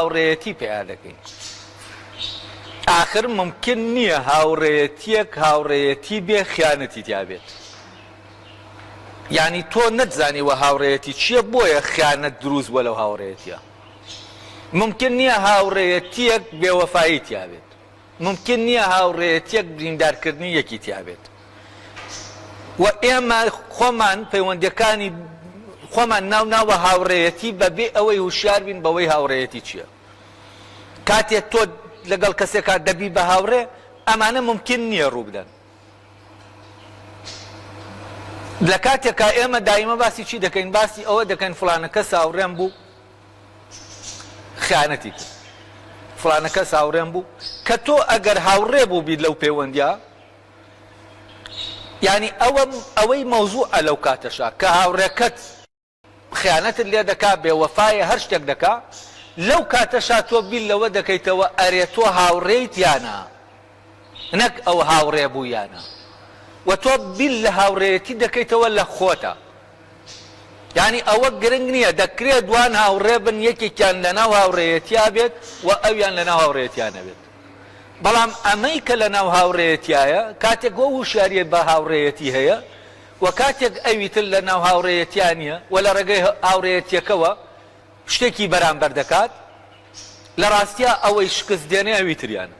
هاوڕێیەتی پەیا دەکەین. ئاخر مومکن نییە هاوڕێیەتییەک هاوڕێیەتی بێ خیانەتی تیا بێت. یانی تۆ نەتزانیوە هاوڕێیەتی چییە بۆیە خیانەت دروست بووە لەو هاوڕێیەتییە. مومکن نییە هاوڕێیەتییەک بێوەفایی تیا بێت. مومکن نییە هاوڕێیەتییەک بریندارکردنی یەکی تیا بێت. و ئێمە خۆمان پەیوەندییەکانی خۆمان ناو ناوە هاوڕێیەتی بەبێ ئەوەی هوشیار بین بەوەی هاوڕێیەتی چییە. کاتێ تۆ لەگەڵ کەسێکا دەبی بە هاوڕێ ئەمانە مومکن نییە ڕووبدەن. لە کاتێکا ئێمە دایمە باسی چی دەکەین؟ باسی ئەوە دەکەین فڵانە کەس هاوڕێم بوو خیانەتی کرد، فڵانە کەس هاوڕێم بوو، کە تۆ ئەگەر هاوڕێ بووبیت لەو پەیوەندیە یانی ئەوە ئەوەی مەوزوعە لەو کاتەشا کە هاوڕێکەت خیانەتت لێ دەکا بێ وەفایە هەر شتێک دەکا لەو کاتەشا تۆ بیر لەوە دەکەیتەوە ئەرێ تۆ هاوڕێیت یا نا نەک ئەو هاوڕێ بوو یا نا وە تۆ بیر لە هاوڕێیەتی دەکەیتەوە لە خۆتا یانی ئەوە گرنگ نییە دەکرێ دوان هاوڕێ بن یەکێکیان لەناو هاوڕێیەتیا بێت و ئەویان لەناو هاوڕێیەتیا نەبێت بەڵام ئەمەی کە لەناو هاوڕێیەتیایە کاتێک وەو هوشیاریە بە هاوڕێیەتی هەیە وە کاتێک ئەوی تر لە ناو هاوڕێیەتیا نیە و لە ڕێگەی هاوڕێیەتیەکەوە شتێکی بەرامبەر دەکات لە ڕاستیا ئەوەی شکست دێنێ ئەوی تریانە.